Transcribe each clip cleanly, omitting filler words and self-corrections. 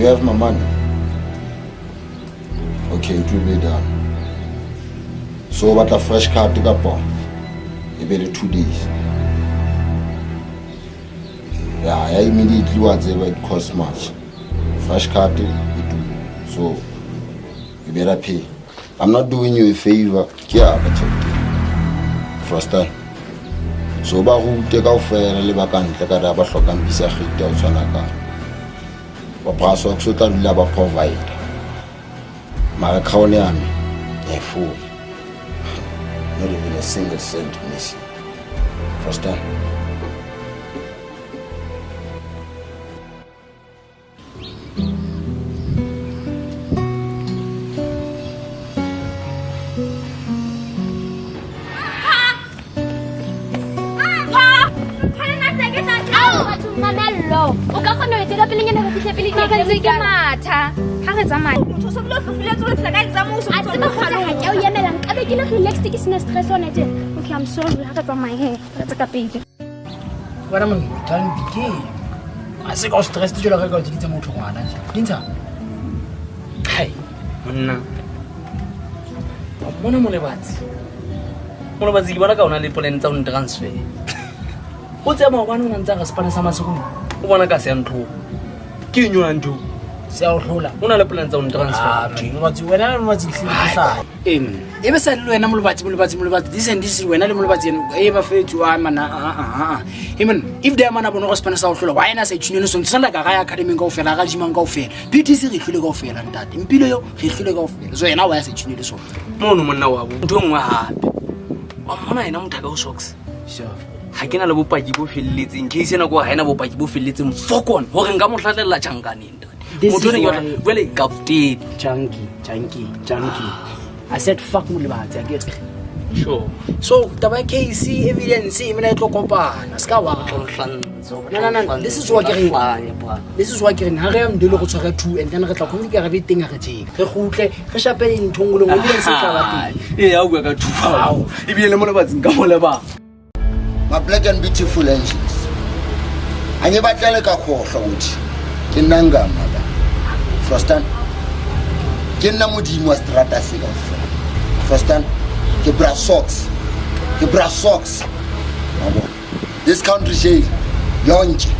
You have my money? Okay, it will be done. So batla fresh card kapa e be le 2 days. Yeah, ya immediately wa tseba it costs much. Fresh card e turu. So you better pay. I'm not doing you a favor. Ke ya ka tjhelete. Frostan. So ba rute kaofela le ba ka ntle ka ba hlokang bisa kgete ya ho tshwana ka. Ba Brasox o tla dula ba provide. Mara crown ya me ya e full. Not even a single cent missing. Frostan. Mamello, o ka kgona ho etsa ka pelenyana re fihle pele. Mara ntse ke matha ha re tsamaya. Motho o so bile o fofiletse o fihla ka exam o so A tseba kgotsa ha ke o emela, nkabe ke le relaxed, ke sena stress hona tjena. Okay, I'm sorry. Ha re tsamaye he, re tse ka pele. Wena monna, Thandi, ke a se ka o stress jalo ka o tsiditse motho ngwana je dintsha. Hai monna, wa mmona Molebatsi? Molebatsi ke bona ka ona le plan tsa ho transfer. O tseba maobane o na ntse a re sepane sa Maseru o bona ka se ya ntho ke eng yona ntho. Se a o hlola. O na le plan tsa ho transfer. Ah, Molebatsi, wena le Molebatsi hlile ke hlaya eng e be sa le wena Molebatsi, Molebatsi, Molebatsi, this and this, wena le Molebatsi ene e ba fetso a mana a a a e man if the mana bona go sepane sa o hlola why ena sa itshunele sone tsena ka ga ya academy kaofela ga jimang kaofela PTC re hlile kaofela ntate mpilo yo re hlile kaofela so yena wa ya sa itshunele sone. Mono monna wa bo ntho e nngwe hape wa mmona ena motho ka o socks. Sure. Ha ke na le bopaki bo felletseng case ena ko ha ena bopaki bo felletseng fokon hore nka mo hlatlela tjhankaneng ntate. This motho is ene ke why- batla jwale captain. Junkie, junkie, junkie. I said fuck Molebatsi, I get. Sure. So taba ya case evidence e mena e tlo kopana se ka wa. No, no, no, this is what ke reng. This is why ke reng ha re ya Mdolo go tshwara two and then re tla communicate re be teng ha re tjeka. Re kgutle re shape dintho nngwe le nngwe evidence e tla ba teng. Ee, a bua ka thufao ebile le Molebatsing ka mo lebang. My black and beautiful angels. Angibatlele ka khohlwa ukuthi ke nna ngama la. Frostan. Ke nna modimo wa strata se kaofela. Frostan. Ke bra socks. Ke bra socks. Wa bona? This country jail. Yonke.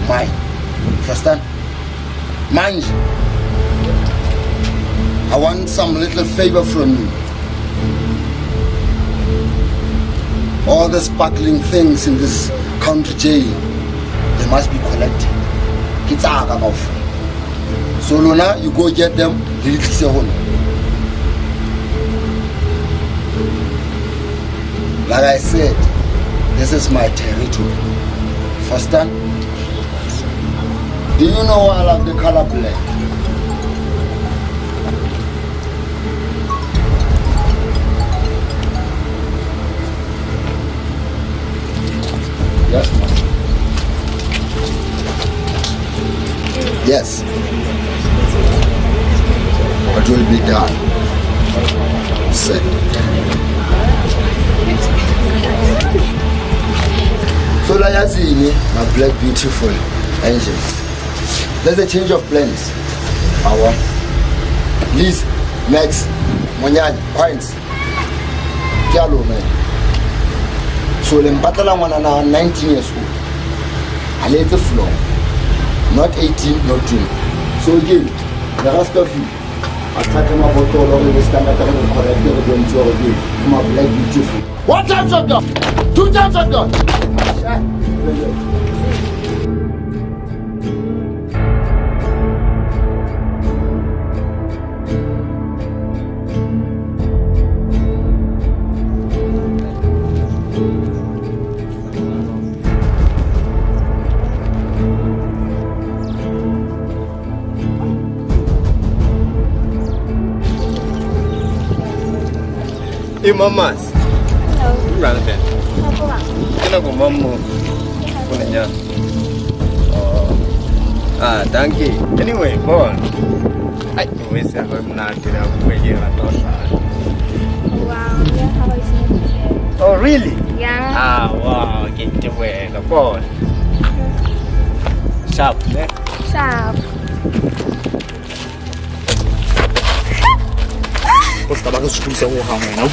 Mine. Frostan. Manje. I want some little favor from you. All the sparkling things in this country jail, they must be collected. Ke tsa ka kaofela. So lona, you go get them, le di tlise ho nna. Like I said, this is my territory. First, do you know why I love the color black? Yes, ma'am. Yes. It will be done. Set. So Layazini, my black beautiful angels. There's a change of plans. Our Liz, Max, Monyane, Points. Ke a lona. So le mpatlela ngwanana 19 years old. Ha le etse floor. Not 18, not 20. So again, the rest of you, a tlhatle mabotlolo re be standard re be correct re bontshe hore ke my black beautiful. One time shotgun, two time shotgun. Hey, mamas. Hello. Ke nako mang mo? Founeng. Oh. Ah, dankie. Anyway, bon. Ai, voice ya gago e monate ya bua ke rata ho hlaya. Wow, yeah, how is it? Oh, really? Yeah. Ah, wow, ke ntebohela. Bon. Sharp, ne? Sharp. O se ka ba re sokodisa ho hang wena.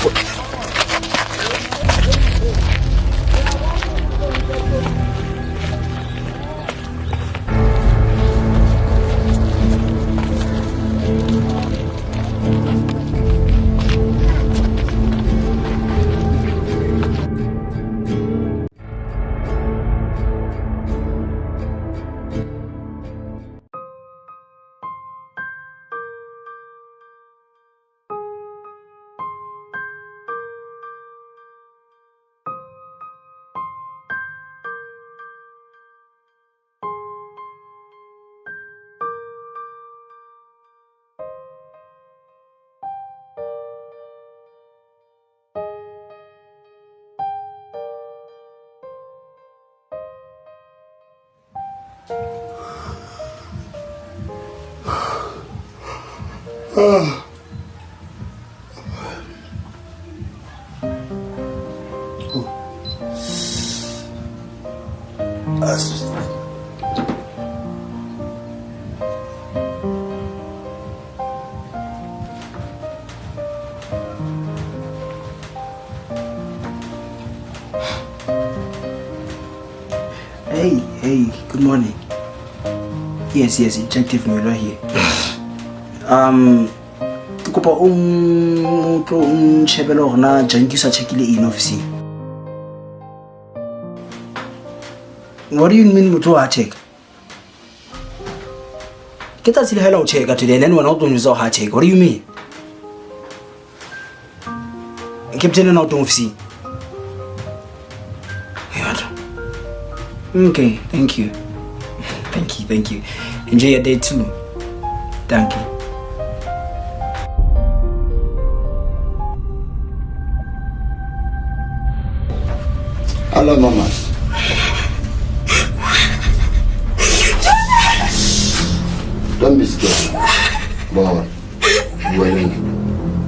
Hey, hey, good morning. Yes, yes, Detective Mueller here. Ke kopa o tlo ntshebele hore na Janki o sa checkile eng ofising. What do you mean motho wa check? Ke tsatsi le hela o checka today and then wena o tlo njwetsa hore ha check. What do you mean? Captain ena o teng ofising. Okay, thank you. Thank you, thank you. Enjoy your day too. Thank you. Hello, mamas. Don't be scared. Boy,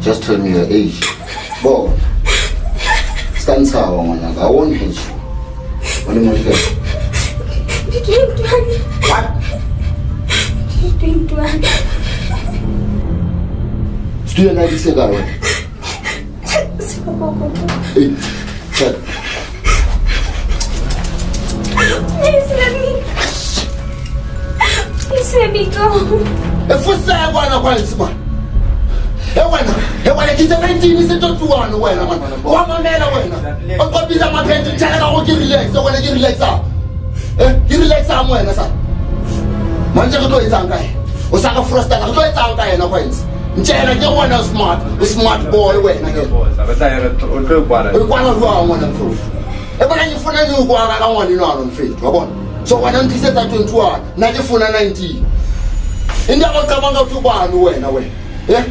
just tell me your age. Boy, stand I won't hurt you. What do you want? 21. What? 21. Student ID se kae wena? Hey, check. Please let me. Please let me go. Efuseka wena kwansi man. Wena, wena ke 17 se 21 wena man. Wa mamela wena. O qopisa maphenti tshela ka go ke relax wena ke relaxa. Ke relaxa wena sa. Manje re tlo etsang kae? O sa ka frosta ka re tlo etsang kae yena kwansi? Ntshela ke wena smart, smart boy wena ke. O tlo kwala. O kwala jwang wena mfowethu? E bona ke funa ni kwala ka ngwana eno mfethu, wa bona? So wena ntlisetsa 21, nna ke funa 19. Indaba ocabanga ukuthi ubani wena wena? Eh?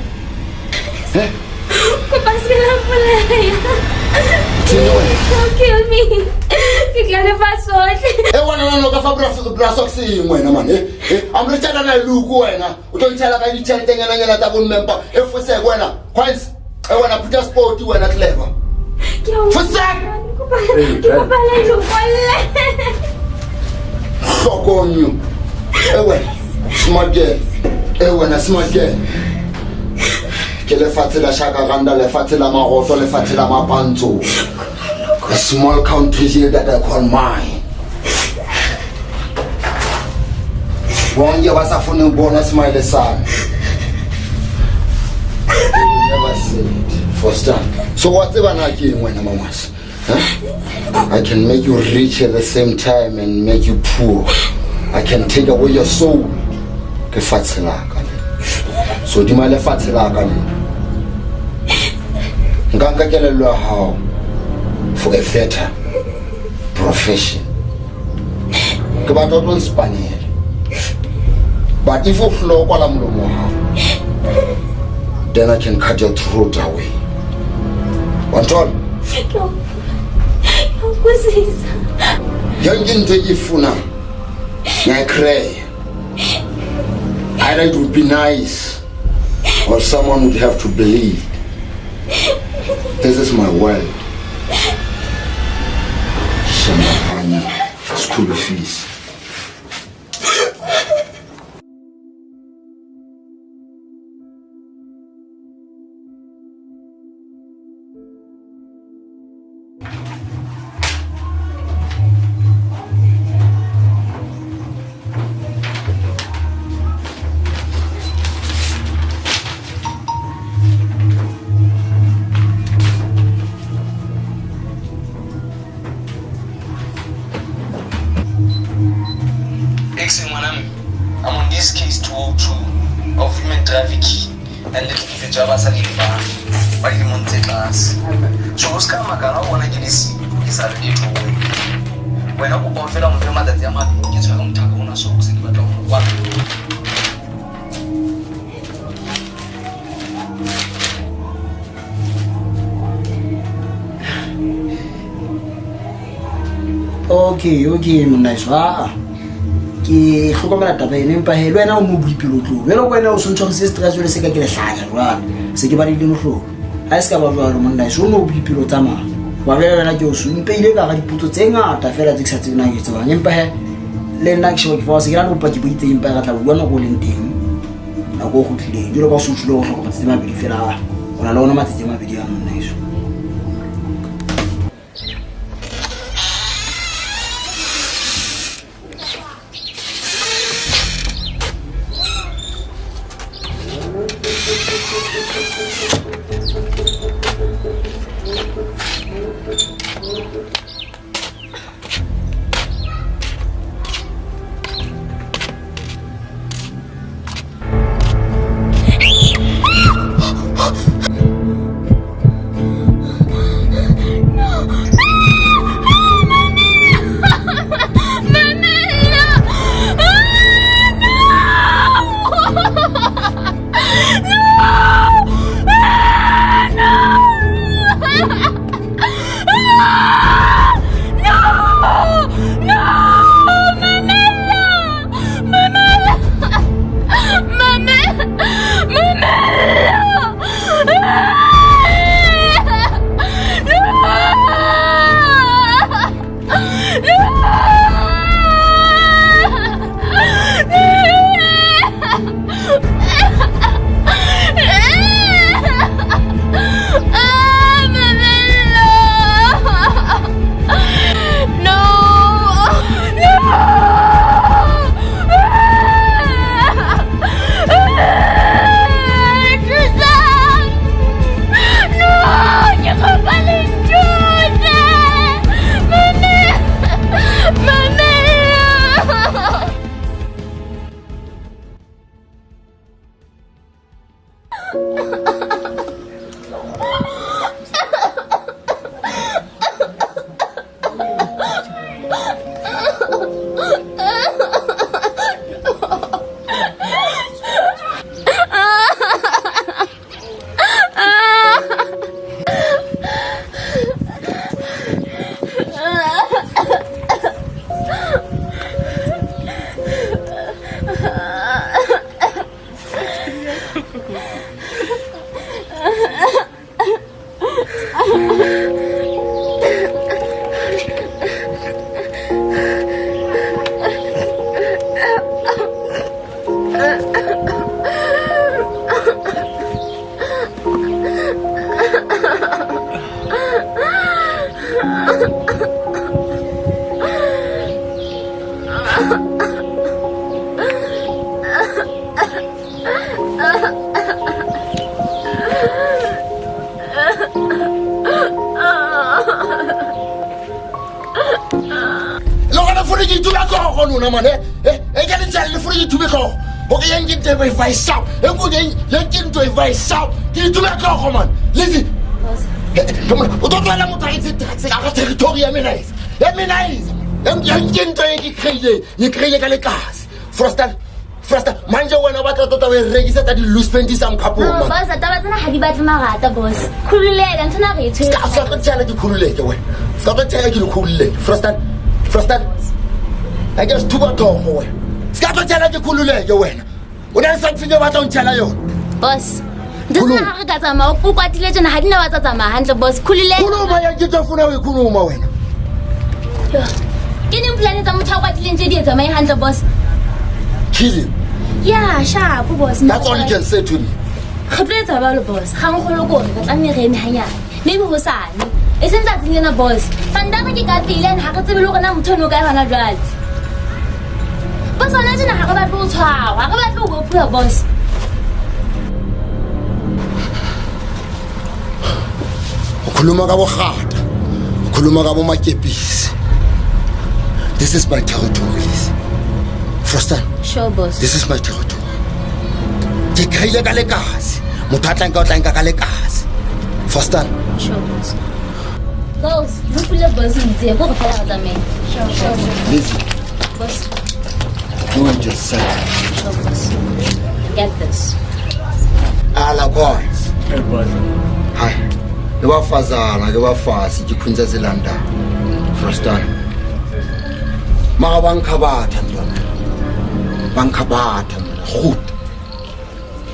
Eh? Kopa se la mpolaya. Don't kill me. Ke tla le fa sohle. E wena no ka fa bra socks eng wena man? Eh, am re tshela na look wena. O tlo ntshela ka ditjhelete nyana nyana tsa bo member. E fosek wena. Coins. E wena Peter Sport wena clever. Ke a Fosek. Ke kopa le ntokolle. Hlokonyo. E wena smart girl. E wena smart girl. Ke lefatshe la Shakaranda, lefatshe la Maroto, lefatshe la Mapantso. A small country here that I call mine. Bonke ba sa fune ho bona smile sa me. They will never say it. Foster. So wa tseba na ke eng wena mamas? Huh? I can make you rich at the same time and make you poor. I can take away your soul. Ke fatshe la ka le. So dima lefatshe la ka le. Nka nka kelello ya hao for a better profession. Ke batla o tlo nspanela. But if o hlola o kwala molomo wa hao, then I can cut your throat away. Wa nthola? Ke a utlwisisa. Yonke into e ke e funang, ngiyayikreya. Either it would be nice or someone would have to believe. This is my world. Shambhanya, school fees. Police case 202 of human trafficking and le tlhekefetso ya basadi le bana ba dilemong tse tlase. So o se ka makala o bona ke le siko ke sa re letho ho wena. Wena kopa feela o mfe matsatsi a mabedi ke tshware mothaka ona so se ke batla ho mo kwala. Okay, okay, monna jwa. Ke hlokomela taba ena empa he le wena o mo boipelo tlo. Jwale ko wena o so ntshwarise stress jwale se ka ke lehlanya jwale. Se ke ba le mohlolo. Ha e se ka ba jwalo monna so no boipelo tsamaya. Wa jwale wena ke o so mpeile ka ga dipotso tse ngata fela tse ke sa tsebeng na ke tsebang. Empa he le nna ke sheba ke fa se ke na le bopaki bo itseng empa re tla bua nako o leng teng. Nako o kgutlileng. Jwale ka o so utlwile ho hloka matsatsi a mabedi fela. O na le ona matsatsi a mabedi ano monna heso. Manje wena ba tla tota o rekisetsa di-loose panties a mokgapong. No, boss, taba tsena ha di batle marata, boss. Khululeka, ntho na re e tshwere. Ska tlo tshela ke khululeke wena. Ska tlo tshela ke le khululeke. Frostan. Frostan. A ke sethuba thogo wena. Ska tlo tshela ke khululeke wena. O na le something e batla ho ntshela yona. Boss, ntho tsena ha re ka tsamaya o kwatile tjena ha di na ba tsa tsamaya hantle, boss. Khululeka. Khuluma ya ke tlo funa ho e khuluma wena. Ke neng plan tsa motho a kwatileng tje di e tsamaye hantle, boss? Kill him. Yeah, sharp, boss. That's all you can say to me. Re tlo etsa jwalo, boss. Ga nkgolo ko re tla nne re eme hanyane. Maybe hosane. E seng tsatsing lena, boss. Fandara ke ka pele and ha re tsebe le hore na motho ono o kae hona jwale. Boss, hona tjena ha re batle ho tshwarwa, ha re batle ho bophuwa, boss. O khuluma ka bogata. O khuluma ka bo makepisi. This is my territory. Frostan. Sure, boss. This is my territory. Ke kreile ka lekase. Motho a tlang ka o tlang ka lekase. Verstaan? Sure, boss. Girls, look at boss itse go go fela ga tsamaya. Sure, sure. Lizzy. Boss. Do it yourself. Sure, boss. Get this. Ala coins. Hey, boss. Hi. Le ba fazana, ke ba fasi ke khunza zelanda. Verstaan? Mara ba nkha batha ntwana. Ba nkha batha goed.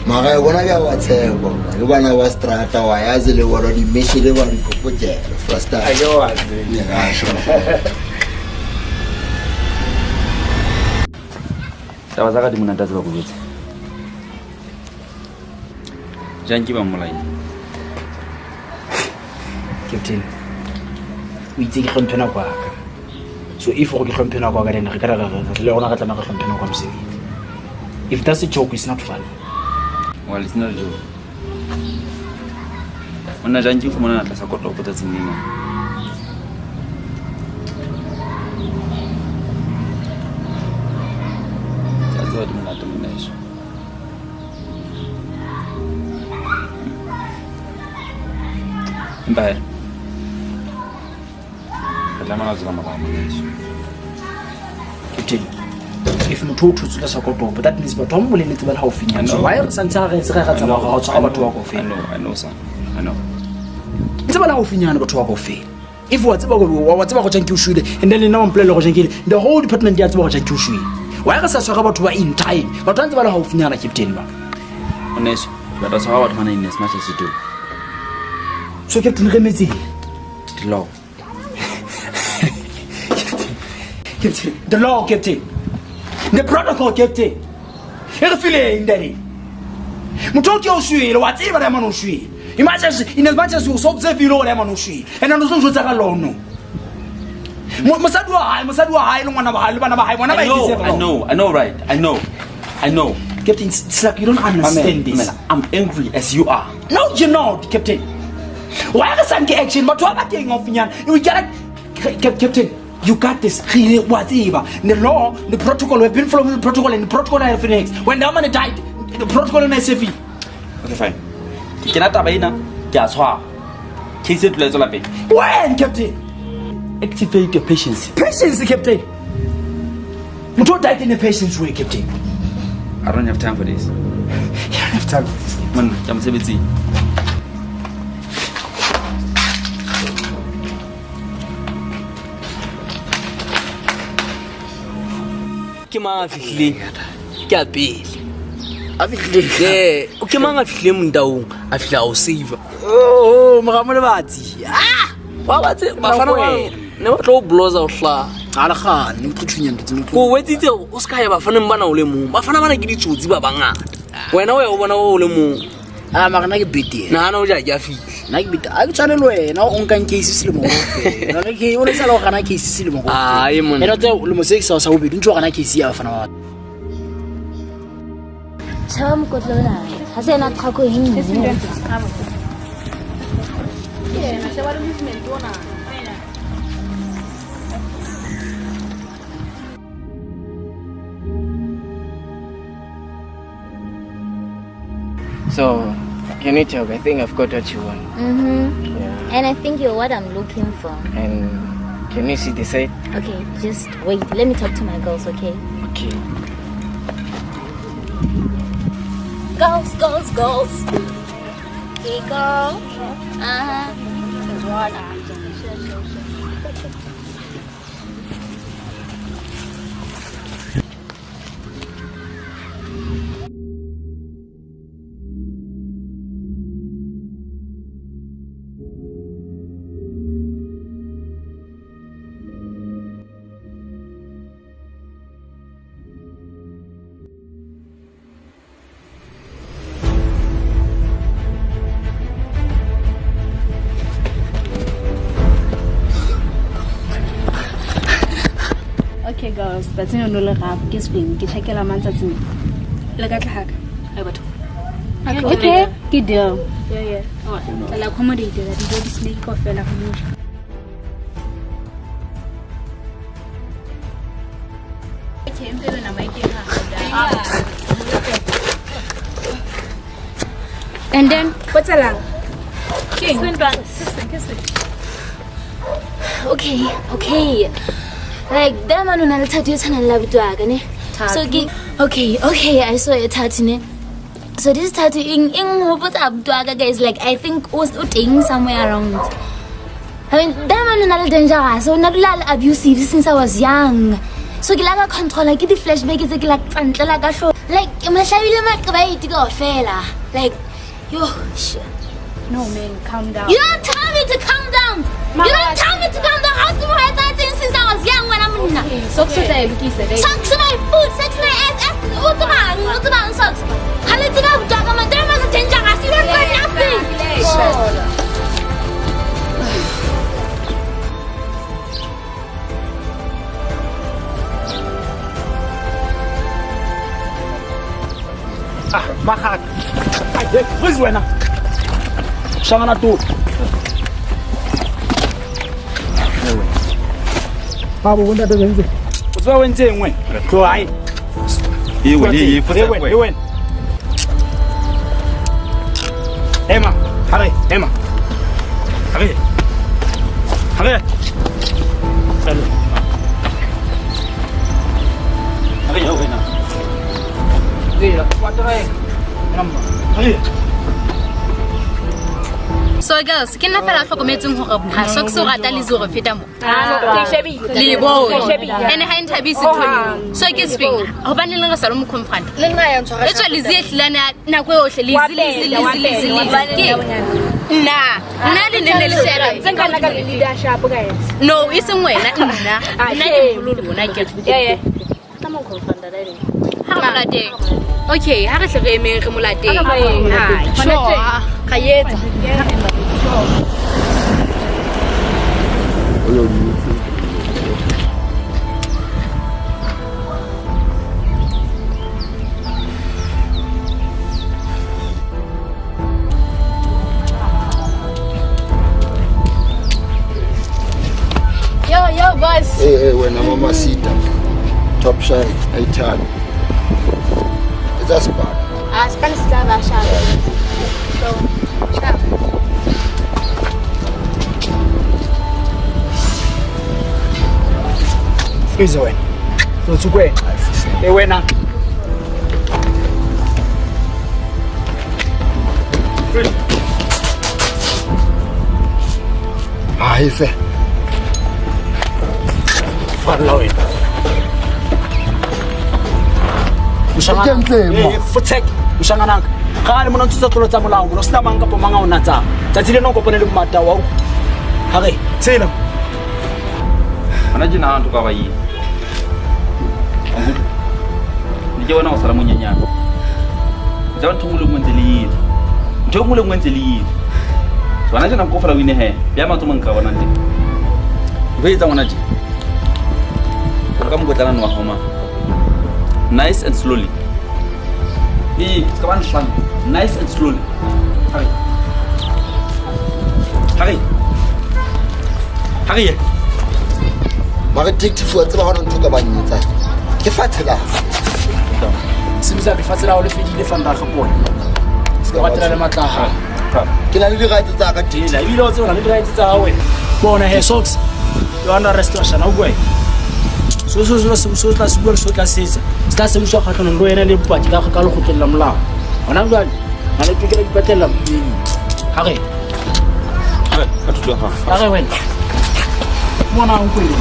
Mara e bona ke a ba tshepa. Le bana ba strata wa yazi le bona di mission le ba di phokojela. Verstaan? A ke wa Yeah, sure. Taba tsa ka di monate tse ba go jwetse. Jang ke ba mmolaile. Captain, o itse ke hlomphe nako ya ka. So if go ke hlomphe nako ya ka then re ka re le rona re tlameha re hlomphe nako ya mosebetsi. If that's a joke, it's not funny. Well, it's not a joke. Monna jang ke fumana tlasa kotopo tsatsing lena. Ke a tseba di monate monna heso. Empa he, re tlameha ho tswela morao monna heso. Captain, if motho o thotse tlasa kotopo, that means batho ba mo boleletse ba le haufinyana. So why re santse re se re ra tsamaya ra tshwara batho ba kaofela? I know, son. I know. Ntse ba le haufinyana batho ba kaofela. If wa tseba wa tseba go tjang ke o shwele, and then le nna wa mpolella go tjang ke the whole department ya tseba go tjang ke o shwele. Why re sa tshwara batho ba in time? Batho ba ntse ba le haufinyana, Captain ba. Monna heso, ke batla ho tshwara batho bana in as much as you do. So Captain re metseng? The law. Captain, the law, Captain. The protocol, Captain. E re fileng, daddy. Motho o ke o shwele, wa tseba le mane o shwele. In as much as you so observe you know le mane o shwele. And o tlo njotsa ka law no. Mosadi wa hae le ngwana ba hae le bana ba hae bona ba e deserve. I know, right? I know. Captain, it's like you don't understand this. Man, I'm angry as you are. No, you're not, Captain. Why re sa nke action? Batho ba teng haufinyana. You get Captain, you got this. The law, the protocol, we've been following the protocol and the protocol I have next. When the man died, the protocol in SFE. Okay, fine. Ke na taba ena, ke a tshwara. Case e tlo tswela pele. When, Captain? Activate your patience. Patience, Captain. Motho died in a patience way, Captain. I don't have time for this. You don't have time for this. Man, ke mosebetsing. Ke mang a fihlileng? Ke a pele. A fihlileng? Eh, ke mang a fihlileng montaong? A fihla o save. Oh, mora molebatsi. Ah! Wa batse bafana ba ne ba tlo bloza o hla. A le gane, o tlo thunya ntho tse. Ko wetsitse o ska ya bafaneng bana o le mong. Bafana bana ke ditsotsi ba bangata. Wena o ya o bona o le mong. Ah, mara nna ke betere. Nahana o ja ke a fihla. Nna ke betere. A ke tshwane le wena o nkang case selemo kaofela. Nna ke o le sala o gana case selemo kaofela. Ai monna. Ena tse le moseki sa bobedi ntse o gana case ya bafana ba. Tjha mokotlo ona. Ha se ena qhako e nngwe. Yena sheba le movement ona. So, can we talk? I think I've got what you want. Mm-hmm. Yeah. And I think you're what I'm looking for. And can you see the site? Okay, just wait. Let me talk to my girls, okay? Okay. Girls, girls, girls. Hey, girl. Uh-huh. Sure. Okay girls, that's in no le rap ke swing ke checkela mantsatsing. Le ka tla haka. Ai batho. Okay, ke deal. Yeah. Tla accommodate that dijo di snake ko fela go mo. Okay, mpele na maike ha. And then what's along? Okay, okay. Like that man o na le tattoo e tshwanang le abuti wa ka ne. So ke okay, okay, I saw a tattoo ne. So this tattoo eng hopotsa abuti wa ka guys, like I think o teng somewhere around. I mean, that man o na le dangerous, o na dula le abusive since I was young. So ke la ka controller ke di flashback tse ke la tsantlela ka hlo. Like mahlabile maqeba kaofela. Like yo shit. No man, calm down. You don't tell me to calm down. You don't tell me to calm down. How do I do since I was young when I'm in? Socks Socks my foot, socks my ass, ass, socks. You don't know nothing. Ah, Mahak. Where's Wena? Shangana tu. Babo wenda bezenze. Utswa wentse engwe. Tlo ai. Ewe. Ema, hare, ema. Hare. Hare. Hare yo wena. Dira, quattro. Hare. So girls, ke nna fela hlokometseng hore ha socks o rata le zero feta mo. Le bone. Ene ha nthabise ntho. So ke sefeng? Hobane le re sa lo mo confront. Le nna ya ntshwara. E tswa le ziehlana nako yohle le zi. Nna, nna le ne le shebe. Tse nka nna ka le leadership guys. No, e seng wena nna. Nna ke moholo lona ke. Yeah. Ka mo confront la eng? Ha re molateng. Okay, ha re hle re emeng re molateng. Sure. Ga etsa. Yo, yo, boss. Hey, wena mama sita. Top shelf, 8. It's a spark. Ah, Spanish lava sharp. So, sharp. Freeze wena. Tlo e wena. Ah, ife. Falla wena. Fotsek, ushangana. Ga le mona ntse tlolo tsa molao, mo sena mang kapo mang a ona tsa. Tsatsi le nako kopane le mmata wa. Ha re, tshela. Ana ke nahana ka ba yi. Ni ke bona o sala monyenyana. Tsa ntho ngwe le ngwe ntse le itse. Ntho ngwe le ngwe ntse le itse. So ana ke nako fela o ine he. Ya matso mang ka bona ntse. Ntho etsa ngwana tje. O ka mokotlana wa homa. Nice and slowly. E, ska ba nhlang. Nice and slowly. Hurry. Hurry. Hurry. Mara detective wa tseba hore ntho ka ba nyetsa. Ke fatshe la. Simisa ke fatshe la o le fedile fanda ga pone. Se ba tla le matla ha. Ke na le di rights tsa ka tela. Ebile o tseba le di rights tsa hao wena. Bona he socks. You under arrest wa shana o bua. So tla se bua so tla setsa. Se tla sebediswa kgatlhanong le wena le bopaki ka ka lekgotleng la molao. Hona jwale ha le tokela dipatella mmele. Ha re. Ka thuto ya gago. Ha re wena. Mona o nkwele.